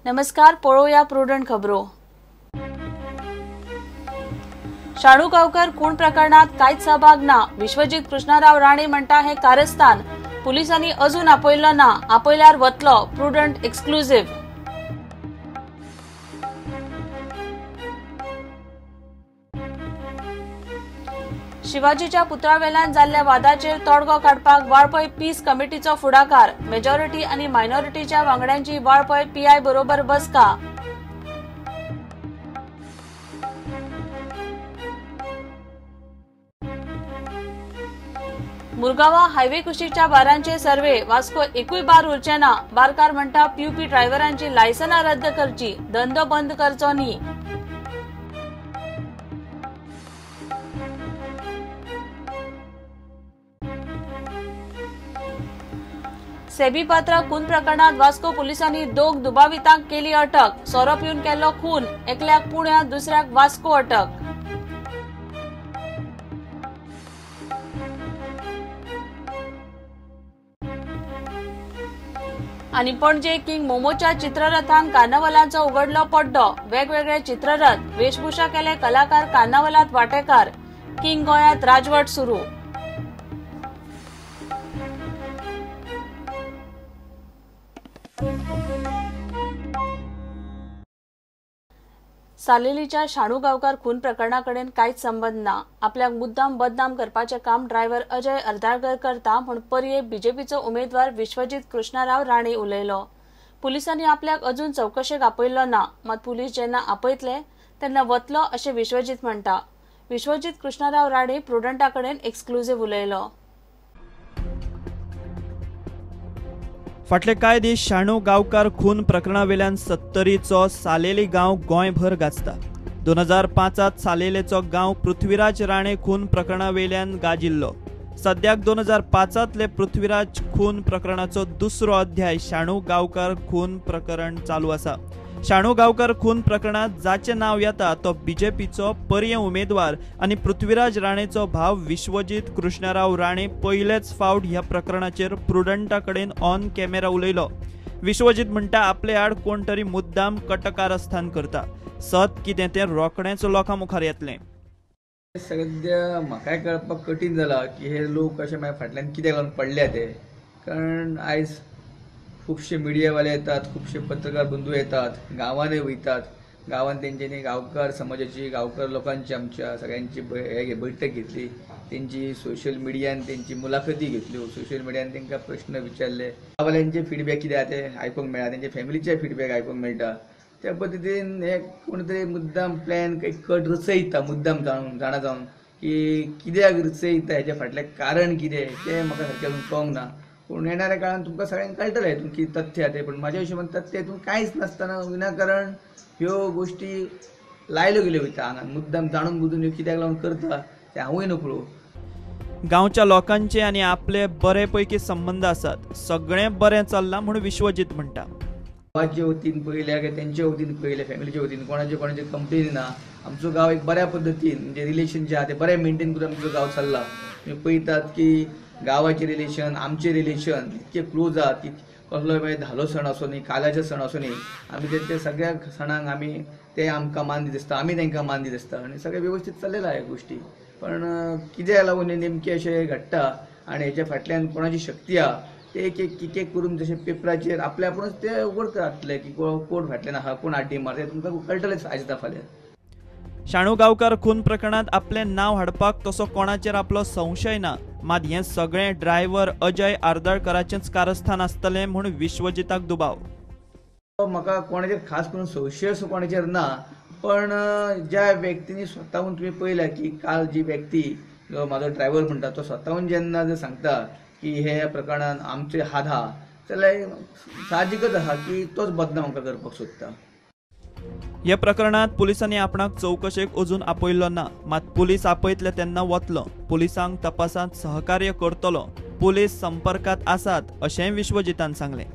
नमस्कार, पळोवया प्रुडंट खबरो। शाणू गांवकर खून प्रकरणात कांयच सहभाग ना, विश्वजीत कृष्णराव राणे म्हणटा हे कारस्थान, पुलिसांनी अजून आपयलो ना, आपयल्यार वतलो। Prudent exclusive. शिवाजीच्या पुतळ्यावेल्यान जाल्ल्या वादाचेर तोडगो काडपाक वाळपय पीस कमिटीचो फुडाकार, मेजॉरिटी आनी मायनॉरिटीच्या वांगड्यांची वाळपय पीआय बरोबर बसका। मुरगांवा हायवे कुशीच्या बारांचे सर्वे, वास्को एकूय बार उरचे ना, बारकार म्हणटा पीयूपी ड्रायव्हरांची लायसनां रद्द करची, धंदो बंद करचो न्ही। सेबी पात्रा खून प्रकरणात वास्को पुलिसांनी दोग दुबावितांक केली अटक, सोरो पिवन केल्लो खून, एकल्याक पुण्यात दुसऱ्याक वास्को अटक। आनी पणजे किंग मोमोच्या चित्ररथान कार्नावलांचो उगडलो पड्डो, वेगवेगळे चित्ररथ, वेशभूषा केले कलाकार कार्नावलात वाटेकार, किंग गोंयांत राजवट सुरू। सालेलीच्या शाणू गांवकार खून प्रकरणाकडेन कांयच संबंद ना, आपल्याक मुद्दाम बदनाम करपाचें काम ड्रायव्हर अजय अर्दाळकर करता म्हूण पर्ये बीजेपीचो उमेदवार विश्वजीत कृष्णराव राणे उलयलो। पुलिसांनी आपल्याक अजून चवकशेक आपयल्लो ना, मात पुलीस जेन्ना आपयतले तेन्ना वतलो अशें विश्वजीत म्हणटा। विश्वजीत कृष्णराव राणे प्रुडंटा कडेन एक्सक्लुझिव्ह उलयलो। फाटले कांय दीस शाणू गांवकार खून प्रकरणावेल्यान सत्तरीचो सालेली गांव गोंयभर गाजता। 2005 सालेलेचो गांव पृथ्वीराज राणे खून प्रकरणावेल्यान गाजिल्लो। सद्याक 2005 पृथ्वीराज खून प्रकरणाचो दुसरो अध्याय शाणू गांवकार खून प्रकरण चालू आसा। शाणू गांवकार खून प्रकरणात जाचें नांव येता तो बीजेपीचो पर्ये उमेदवार आनी पृथ्वीराज राणेचो भाव विश्वजीत कृष्णराव राणे पयलेच फावट ह्या प्रकरणाचेर प्रुडंटा कडेन ऑन कॅमेरा उलयलो। विश्वजीत म्हणटा आपले आड कोण तरी मुद्दाम कटकारस्थान करता, सत कितें तें रोखडेंच लोकां मुखार येतलें। सद्या म्हाकाय कळपाक कठीण जाला की हे लोक अशे म्हाज्या फाटल्यान कित्याक लागून पडल्या ते, कारण आयज खुबशे मिडियावाले येतात, खुबशे पत्रकार बंधू येतात, गांवांनी वयतात, गांवांत तेंच्यांनी गांवकार समाजाची, गांवकार लोकांची, आमच्या सगळ्यांची बैठक घेतली, तेंची सोशल मिडियान तेंची मुलाखती घेतल्यो, सोशल मिडियान तेंकां प्रश्न विचारले, गांववाल्यांचे फिडबॅक कितें आहा ते आयकूंक मेळटा, तेंच्या फॅमिलीचे फिडबॅक आयकूंक मेळटा। त्या पद्दतीन हे कोण तरी मुद्दाम प्लॅन एक कट रचयता, मुद्दाम जाणा जावन की कित्याक रचयता, हेच्या फाटलें कारण कितें तें म्हाका सारकें अजून कळोंक ना। पूण येणाऱ्या काळान तुमकां सगळ्यांक कळटलें हितून कितें तथ्य आहा तें, पूण म्हाज्या हिशोबान तथ्य हितून कांयच नासतना विनाकारण ह्यो गोश्टी लायल्यो गेल्यो वयता आंगान, मुद्दाम जाणून बुजून ह्यो कित्याक लागून करता तें हांवूय नकळो। गांवच्या लोकांचे आनी आपले बरे पैकी संबंद आसात, सगळें बरें चल्लां म्हूण विश्वजीत म्हणटा। गांवाचे वतीन पळयल्या काय तेंच्या वतीन पळयल्या, फॅमिलीच्या वतीन कोणाचे कोणाचे कंप्लेन ना। आमचो गांव एक बऱ्या पद्दतीन म्हणजे रिलेशन जे आहा तें बरें मेनटेन करून आमचो गांव चल्ला। तुमी पळयतात की गांवाचे रिलेशन, आमचे रिलेशन इतके क्लोज आहा की कसलोय मागीर धालो सण आसूं न्ही, काल्याचो सण आसूं न्ही, आमी ते सगळ्या सणांक आमी ते आमकां मान दीत आसता, आमी तांकां मान दीत आसता आनी सगळें वेवस्थीत चल्लेलें आहा गोश्टी। पण कित्याक लागून हें नेमकें अशें घडटा आनी हेच्या फाटल्यान कोणाची शक्ती आहा ते एक एक एक एक करून जशें पेपराचेर आपल्या आपुणूच ते उगड जातले की कोण फाटल्यान आहा, कोण आड्डी मारता, तुमकां कळटलेंच आयज ना फाल्यां। शाणू गांवकार खून प्रकरणात आपलें नांव हाडपाक तसो कोणाचेर आपलो संशय ना, मात हें सगळें ड्रायव्हर अजय आर्दळकराचेंच कारस्थान आसतलें म्हूण विश्वजिताक दुबाव। म्हाका कोणाचेर खास करून संशय असो कोणाचेर ना, पण ज्या व्यक्तींनी स्वताहून तुमी पळयल्या की काल जी व्यक्ती जो म्हाजो ड्रायव्हर म्हणटा तो स्वताहून जेन्ना जर सांगता की हे प्रकरणान आमचे हात आहा, जाल्यार साहजिकच आहा की तोच बदनाम आमकां करपाक सोदता। ह्या प्रकरणात पुलिसांनी आपणाक चवकशेक अजून आपयल्लो ना, मात पुलीस आपयतले तेन्ना वतलो, पुलिसांक तपासांत सहकार्य करतलो, पुलीस संपर्कात आसात अशेंय विश्वजितान सांगलें।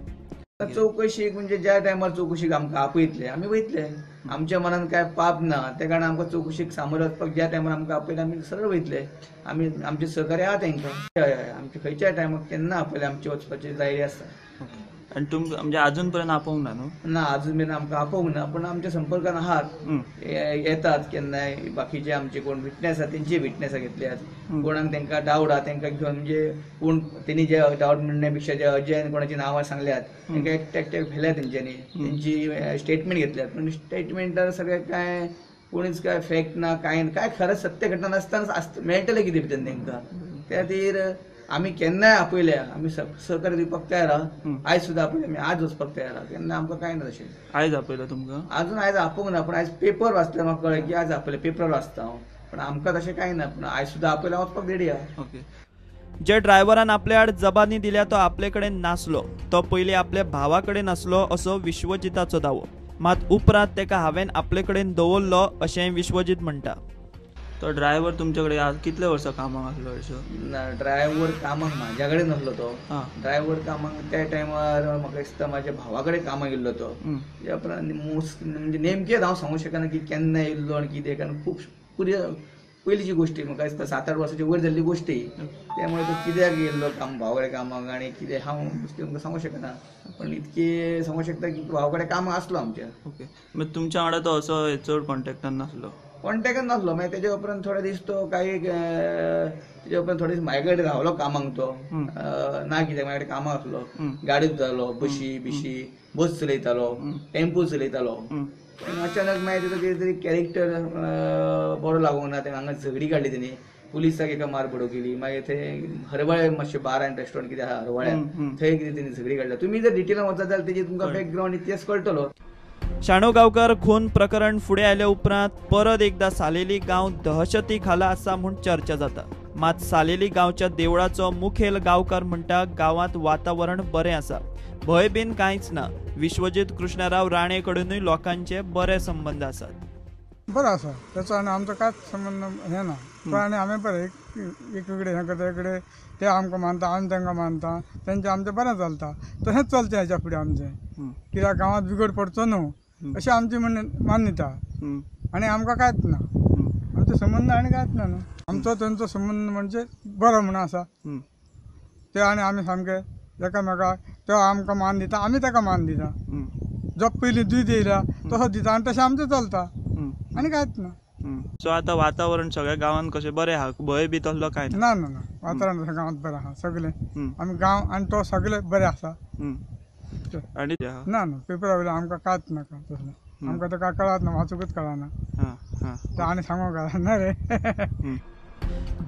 चवकशीक म्हणजे ज्या टायमार चवकशीक आमकां आपयतले आमी वयतले, आमच्या मनान काय पाप ना, त्या कारणान आमकां चवकशीक सामोरे वचपाक ज्या टायमार आमकां आपयले आमी सरळ वयतले, आमी आमचे सहकार्य आहा तेंकां। हय हय, आमचे खंयच्याय टायमार केन्ना आपयले आमचे वचपाची तयारी आसा। आनी तुमकां म्हणजे आजून पर्यंत आपोवंक ना न्हू? ना, अजून मेरेन आमकां आपोवंक ना, पण आमच्या संपर्कान आहात, येतात केन्नाय. बाकीचे आमचे कोण विटनेस आहा तेंची विटनेसां घेतल्यात, कोणाक तेंकां डावट आहा तेंकां घेवन, म्हणजे कोण तेणी जे डावट म्हणण्या पेक्षा जे अजयन कोणाची नांवां सांगल्यात तेंकां एकट्या एकट्याक व्हेल्या तेंच्यांनी, तेंची स्टेटमेंट घेतल्यात. पण स्टेटमेंटार सगळें काय कोणीच काय फॅक्ट ना, काय काय खरें सत्य घटना नासतना मेळटलें कितें भितर तेंकां. त्या खातीर आमी केन्नाय आपयल्या, आमी सहकार्य दिवपाक तयार आहा. आयज सुद्दां आपयल्या, आमी आज वचपाक तयार आहा, केन्ना आमकां कांय ना तशें. आयज आपयला तुमकां? अजून आयज आपोवंक ना, पण आयज पेपर वाचल्यार म्हाका कळ्ळें की आज आपयलें, पेपर वाचता हांव, पण आमकां तशें कांय ना, पण आयज सुद्दां आपयला, वचपाक रेडी आहा. ओके. जे ड्रायव्हरान आपले आड जबानी दिल्या तो आपले कडेन नासलो, तो पयलीं आपल्या भावा कडेन आसलो असो विश्वजिताचो दावो. मात उपरांत तेका हांवें आपले कडेन दवरलो अशें विश्वजीत म्हणटा. तो ड्रायव्हर तुमचे कडेन कितले वर्सां कामाक आसलो? ना, ड्रायव्हर कामाक म्हाज्या कडेन नासलो तो. ड्रायव्हर कामाक त्या टायमार म्हाका दिसता म्हाज्या भावा कडेन कामाक येयल्लो तो. त्या उपरांत मोस्ट म्हणजे नेमकेंच हांव सांगूंक शकना की केन्ना येयल्लो आनी कितें, कारण खूब पयलींची गोश्टी, म्हाका दिसता 7-8 वर्सांची वयर जाल्ली गोश्टी. त्यामुळे तो कित्याक येयल्लो काम भावा कडेन कामाक आनी कितें हांव तुमकां सांगूंक शकना, पण इतकें सांगूंक शकता की भावा कडेन कामाक आसलो आमच्या. ओके, मागीर तुमच्या वांगडा तो असो चड कॉन्टेक्टान नासलो? कॉन्टेक्टान नासलो. मागीर तेच्या उपरांत थोडे दीस तो काही तेच्या उपरांत थोडे दीस म्हाजे कडेन रावलो कामाक तो, ना कित्याक म्हाजे कडेन कामाक आसलो, गाडी धुतालो, बशी बिशी, बस चलयतालो, टेम्पो चलयतालो. अचानक मागीर तेजो कितें तरी कॅरेक्टर बरो लागूंक ना, तेणें हांगा झगडी काडली, तेणी पुलिसाक एका मार बडोव केली. मागीर थंय हरवळे मातशें बार आनी रेस्टॉरंट कितें आहा हरवळ्या, थंय कितें तेणी झगडी काडल्या. तुमी जर डिटेलान वचत जाल्यार तेजी तुमकां बॅकग्रावंड इतिहास कळटलो. शाणू गांवकर खून प्रकरण फुडें आयले उपरांत परत एकदा सालेली गांव दहशती खाला आसा म्हूण चर्चा जाता. मात सालेली गांवच्या देवळाचो मुखेल गांवकार म्हणटा गांवांत वातावरण बरें आसा, भंय बीन कांयच ना. विश्वजीत कृष्णराव राणे कडेनूय लोकांचे बरे संबंद आसात. बरो आसा तेचो आनी आमचो कांयच संबंद हें ना. तो आनी आमी बरें एक कडेन हें करता, एक कडेन ते आमकां मानता, आमी तांकां मानता, तेंचें आमचें बरें चलता, तशेंच चलचें हेच्या फुडें आमचें, कित्याक गांवांत बिगड पडचो न्हू अशें आमची मान्यता. आनी आमकां कांयच ना, आमचो संबंद आनी कांयच ना न्हू. आमचो तेंचो संबंद म्हणजे बरो म्हणून आसा ते, आनी आमी सामके एकामेकाक, तो आमकां मान दिता, आमी ताका मान दिता, जो पयलीं दूद येयला तसो दिता आनी तशें आमचें चलता आनी कांयच ना. सो आतां वातावरण सगळ्या गांवांत कशें बरें आहा, भंय बी तसलो कांय ना? ना ना ना, वातावरण गांवांत बरें आहा सगळें, आमी गांव आनी तो सगळें बरें आसा. आनी ना ना पेपरा वयल्यान आमकां कांयच नाका तसलें, आमकां तर कांय कळत ना, वाचूंकच कळना आनी सांगूंक कळना रे.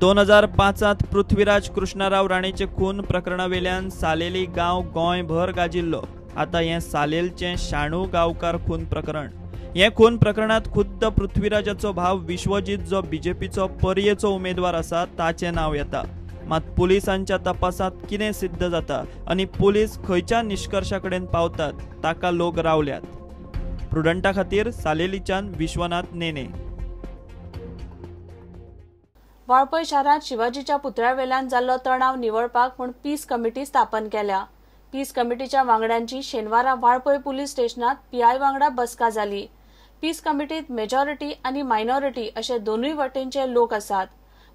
2005 पृथ्वीराज कृष्णराव राणेचे खून प्रकरणावेल्यान सालेली गांव गोंयभर गाजिल्लो. आतां हें सालेलचें शाणू गांवकार खून प्रकरण. हे खून प्रकरणात खुद्द पृथ्वीराजाचो भाव विश्वजीत जो बीजेपीचो पर्येचो उमेदवार आसा ताचें नांव येता. मात पुलिसांच्या तपासात कितें सिद्ध जाता आनी पुलीस खंयच्या निश्कर्शा कडेन पावतात ताका लोक रावल्यात. प्रुडंटा खातीर सालेलीच्यान विश्वनाथ नेने. वाळपय शारांत शिवाजीच्या पुतळ्यावेल्यान जाल्लो तणाव निवळपाक म्हूण पीस कमिटी स्थापन केल्या. पीस कमिटीच्या वांगड्यांची शेनवारा वाळपय पुलीस स्टेशनात पीआय वांगडा बसका जाली. पीस कमिटीत मेजॉरिटी आनी मायनॉरिटी अशे दोनूय वटेनचे लोक आसात.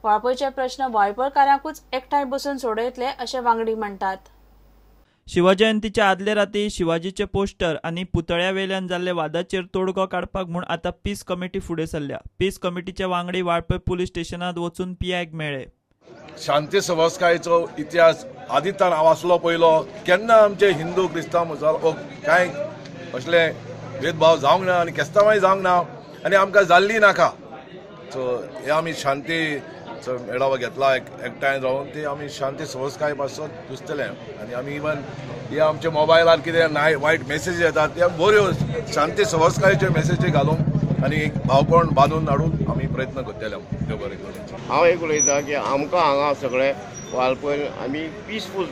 वाळपयचे प्रश्न वाळपयकारांकूच एकठांय बसून सोडयतले अशें वांगडी म्हणटात. शिवजयंतीच्या आदले राती शिवाजीचे पोस्टर आनी पुतळ्यावेल्यान जाल्ले वादाचेर तोडगो काडपाक म्हूण आतां पीस कमिटी फुडें सरल्या. पीस कमिटीचे वांगडी वाळपय पुलीस स्टेशनात वचून पीआयक मेळ्ळे. शांती सवस्कायचो इतिहास आदितान हांव आसलो पयलो, केन्ना आमचे हिंदू क्रिस्तांव मुसलमान कांय असले भेदभाव जावंक ना आनी क्रिस्तांवांय जावंक ना आनी आमकां जाल्ली नाका. सो हे आमी शांती मेळावो घेतला एकठांय रावन ते आमी शांती सवस्काय पासून दिसतले. आनी आमी इवन हे आमच्या मोबायलार कितें नाय वायट मेसेजी येतात ते बऱ्यो शांती सवस्कायच्यो मेसेजी घालूंक आनी एक भावपण बांदून हाडून आमी प्रयत्न करतले. देव बरें करूं. हांव एक उलयतां की आमकां हांगा सगळे वाळपय आमी पिसफूल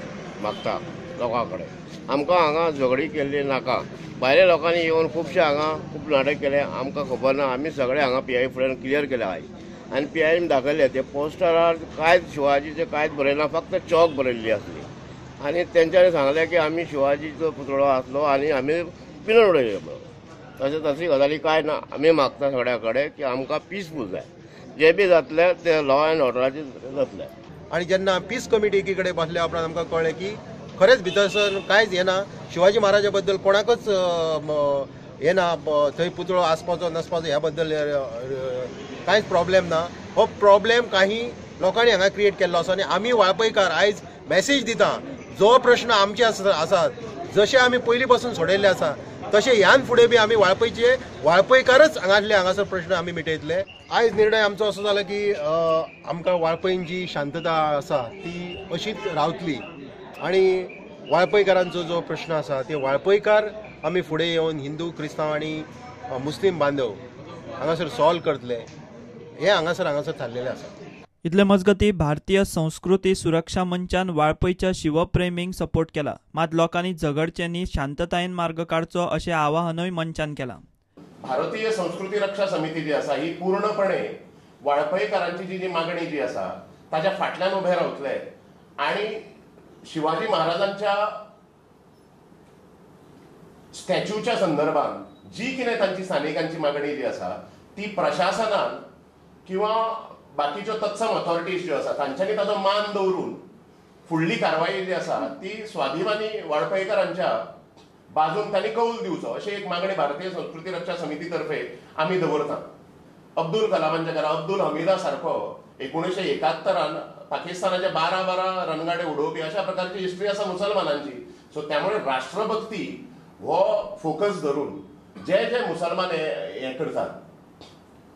मागता लोकां कडेन. आमकां हांगा झगडी केल्ली नाका. भायल्या लोकांनी येवन खुबशे हांगा खूब नाटक केले, आमकां खबर ना. आमी सगळे हांगा पी I फुडें क्लियर केले आयज आनी पी आयन दाखयले ते पोस्टरार कांयच शिवाजीचें कांयच बरयना, फक्त चॉक बरयल्ली आसली. आनी तेंच्यांनी सांगलें की आमी शिवाजीचो पुतळो आसलो आनी आमी पिनून उडयले म्हणून. तशें तसली गजाली कांय ना. आमी मागता सगळ्या कडेन की आमकां पिसफूल जाय, जे बी जातले ते लॉ एंड ऑर्डराचेर जातले. आनी जेन्ना पीस कमिटी एकी कडेन बसल्या उपरांत आमकां कळ्ळें की खरेंच भितर सर कांयच येना. शिवाजी महाराजा बद्दल कोणाकच येना, थंय पुतळो आसपाचो नासपाचो ह्या बद्दल कांयच प्रॉब्लेम ना. हो प्रॉब्लेम काही लोकांनी हांगा क्रिएट केल्लो आसा आनी आमी वाळपयकार आयज मॅसेज दिता, जो प्रश्न आमचे आसात जशे आमी पयलीं पासून सोडयल्ले आसा तशें ह्यान फुडें बी आमी वाळपयचे वाळपयकारच हांगासले हांगासर प्रश्न आमी मिटयतले. आयज निर्णय आमचो असो जाला की आमकां वाळपयन जी शांतता आसा ती अशीच रावतली आनी वाळपयकारांचो जो प्रश्न आसा ते वाळपयकार आमी फुडें येवन हिंदू क्रिस्तांव आनी मुस्लीम बांधव हांगासर सॉल्व करतले हे हांगासर हांगासर थारलेलें आसा. इतले मजगती भारतीय संस्कृती सुरक्षा मंचान वाळपयच्या शिवप्रेमींक सपोर्ट केला, मात लोकांनी झगडचे न्ही, शांततायेन मार्ग काडचो अशें आवाहनूय मंचान केलां. भारतीय संस्कृती रक्षा समिती जी आसा ही पूर्णपणे वाळपयकारांची जी जी मागणी जी आसा ताच्या फाटल्यान उबे रावतले आनी शिवाजी महाराजांच्या स्टॅच्यूच्या संदर्भात जी कितें तांची स्थानिकांची मागणी जी आसा ती प्रशासनान किंवा बाकीच्यो तत्सम ऑथॉरिटीज ज्यो आसा तांच्यांनी ताचो मान दवरून फुडली कारवाई जी आसा ती स्वाभिमानी वाळपयकारांच्या बाजून तांणी कौल दिवचो अशी एक मागणी भारतीय संस्कृती रक्षा समिती तर्फे आमी दवरता. अब्दुल कलामांच्या घरा अब्दुल हमीदा सारको 1971 पाकिस्तानाचे 12-12 रणगाडे उडोवपी अशा प्रकारची हिस्ट्री आसा मुसलमानांची. सो त्यामुळे राष्ट्रभक्ती हो फोकस धरून जे जे मुसलमान हे करतात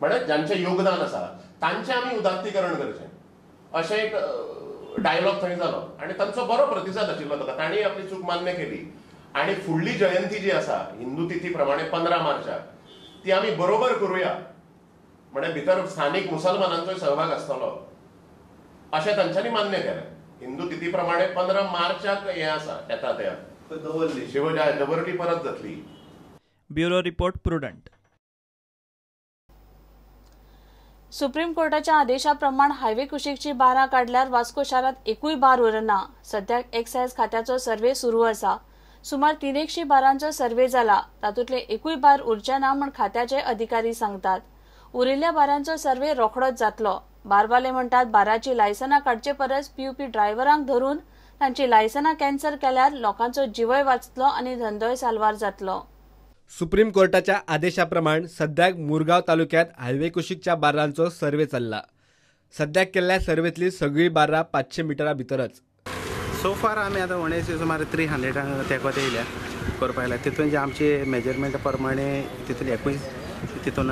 म्हणजे ज्यांचे योगदान आसा तांचें आमी उदात्तीकरण करचें अशें एक डायलॉग थंय जालो आनी तांचो बरो प्रतिसाद आशिल्लो ताका. तांणी आपली चूक मान्य केली आनी फुडली जयंती जी आसा हिंदू तिथी प्रमाणे 15 मार्चाक ती आमी बरोबर करुया म्हणजे भितर स्थानीक मुसलमानांचोय सहभाग आसतलो अशें तांच्यांनी मान्य केलें. हिंदू तिथी प्रमाणे 15 मार्चाक हें आसा येता ते शिवजय दवर्ली परत जातली. Bureau report, Prudent. Supreme कोर्टाच्या आदेशा प्रमाण हायवे कुशीकची बारां काडल्यार वास्को शारांत एकूय बार उरना. सद्याक एक्सायज खात्याचो सर्वे सुरू आसा. सुमार 300 बारांचो सर्वे जाला, तातूंतले एकूय बार उरचे ना म्हूण खात्याचे अधिकारी सांगतात. उरिल्ल्या बारांचो सर्वे रोखडोच जातलो. बारवाले म्हणटात बाराची लायसनां काडचे परस पिवपी ड्रायव्हरांक धरून तांची लायसनां कॅन्सल केल्यार लोकांचो जीवय वाचतलो आनी धंदोय साल्वार जातलो. सुप्रीम कोर्टाच्या आदेशाप्रमाण सद्याक मुरगांव तालुक्यात हायवे कुशीकच्या बार्रांचो सर्वे चल्ला. सद्याक केल्ल्या सर्वेतली सगळी बार्रां 500 मिटरा भितरच. सो फार आमी आतां उणेच सुमार 300 तेंको येयल्या करपाक येयल्या. तितून जे आमचे मेजरमेंट प्रमाणे तितून एकूय तितून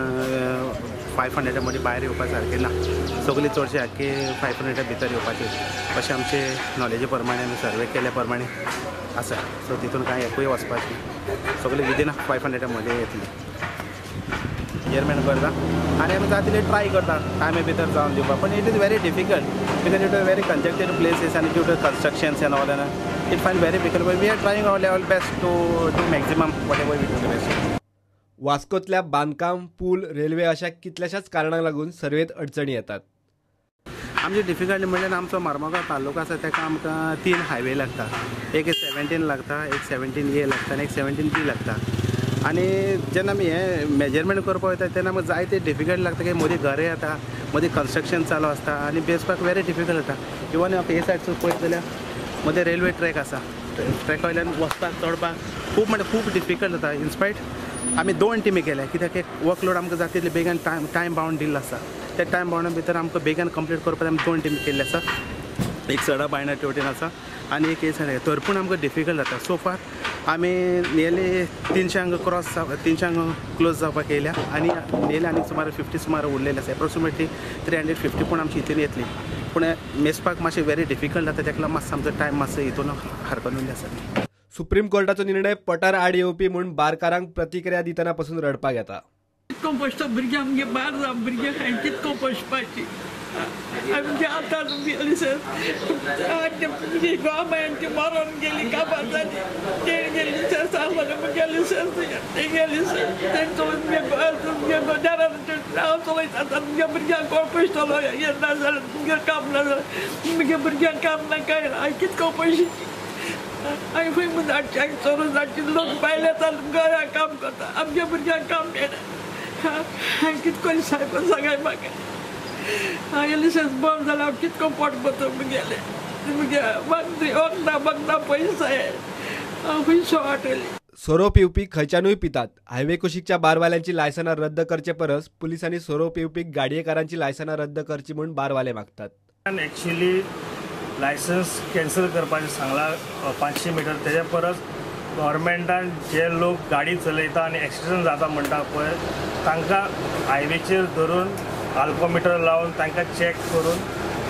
500 मदीं भायर येवपा सारकें ना. सगळी चडशे आख्खे 500 भितर येवपाचे अशें आमचे नॉलेजी प्रमाणे आमी सर्वे केल्या प्रमाणे आसा. सो तितून कांय एकूय वचपाचें, सगळे विदीन 500 मदीं येतली. मेजरमेंट करता आनी आमी जाता तितलें ट्राय करता टायमे भितर जावन दिवपाक, पण it is very difficult because it is very congested places आनी due to constructions and all and it find very difficult. But we are trying our level best to do maximum whatever we do best. वास्कोतल्या बांदकाम, पूल, railway अशा कितल्याशाच कारणांक लागून सर्वेत अडचणी येतात. आमची difficulty म्हणल्यार आमचो मारमोगांव तालुका आसा ताका आमकां 3 हायवे लागता. एक 17 लागता, एक 17A लागता आनी एक 17B लागता. आनी जेन्ना आमी हें मेजरमेंट करपाक वयता तेन्ना आमकां जायते डिफिकल्ट लागता की मदीं घरां येता, मदीं कन्स्ट्रक्शन चालू आसता आनी बेसपाक वेरी डिफिकल्ट जाता. इवन हे सायडसून पळयत जाल्यार मदीं रेल्वे ट्रॅक आसा, ट्रॅका वयल्यान वचपाक चडपाक खूब म्हणजे खूब डिफिकल्ट जाता. इनस्पायट आमी 2 टिमी केल्या कित्याक एक वर्कलोड आमकां जाता तितले बेगीन टायम बावंड दिल्लो आसा. त्या टायम बावंडा भितर आमकां बेगीन कंप्लीट करपाक आमी 2 टिमी केल्ले आसा. एक सडा बायणा वटेन आसा आनी एक हे सायडीन, तर पूण आमकां डिफिकल्ट जाता. सो फार आमी नियरली 300 क्रॉस 300 क्लोज जावपाक येयल्या आनी नियरली आनी सुमार 50 सुमार उरलेले आसा. एप्रोक्सिमेटली 350 पूण आमची हितून येतली, पूण मेजपाक मातशें वेरी डिफिकल्ट जाता. ताका लागून मातसो आमचो टायम मातसो हितून हरकून उरले आसा. सुप्रीम कोर्टाचो निर्णय पटार आड येवपी म्हूण बारकारांक प्रतिक्रिया दितना पसून रडपाक येता. कितको पश्तो भुरग्यां आमगे बार जावं भुरग्यां हांवें कितको पशपाची आमगे आतां गेली सर गोवा मरोन गेली काबार जाली तेण गेली सर सांगले गेली सर ते गेली सर तें तुमगे हांव चलयता तुमगे भुरग्यांक कोण पयशतलो हें ना जाल्यार तुमगे काम ना जाल्यार तुमगे भुरग्यांक काम ना कांय ना हांवें कितको पयशे हांवें खंय म्हूण धाडचे हांवें चोरून धाडचे लोक भायले येता घरा काम करता आमच्या भुरग्यांक काम मेळना. हांवें कितको सायबान सांगाय म्हाका हांवें लिसेंस बंद जाल्यार हांव कितको पोट भरता मुगेलें. भुरग्यां वखदां बगदां पयशे हांव खुयसो हाडटली. सोरो पिवपी खंयच्यानूय पितात. हायवे कुशीकच्या बारवाल्यांची लायसनां रद्द करचे परस पुलिसांनी सोरो पिवपी गाडयेकारांची लायसनां रद्द करची म्हूण बारवाले मागतात. एक्चुअली लायसन्स कॅन्सल करपाचें सांगलां 500 मिटर, तेज्या परस गव्हर्मेंटान जे लोक गाडी चलयता आनी एक्सिडंट जाता म्हणटा पळय तांकां हायवेचेर धरून आल्कोमिटर लावन तांकां चॅक करून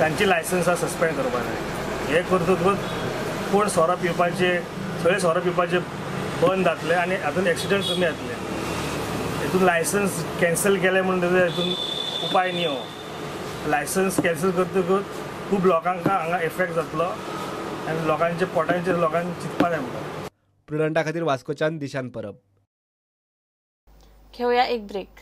तांची लायसन्सां सस्पेंड करपाक जाय. हें करतकूच कोण सोरो पिवपाचे सगळे सोरो पिवपाचे बंद जातले आनी हातून एक्सिडंट कमी जातले. हितून लायसन्स कॅन्सल केलें म्हणून तेजो हितून उपाय न्ही हो. लायसन्स कॅन्सल करतकूच खूब लोकांक हांगा इफेक्ट जातलो आनी लोकांच्या पोटांचेर लोकांक चिंतपा जाय म्हणटा. प्रुडंटा खातीर वास्कोच्यान दिशान परब. घेवया एक ब्रेक.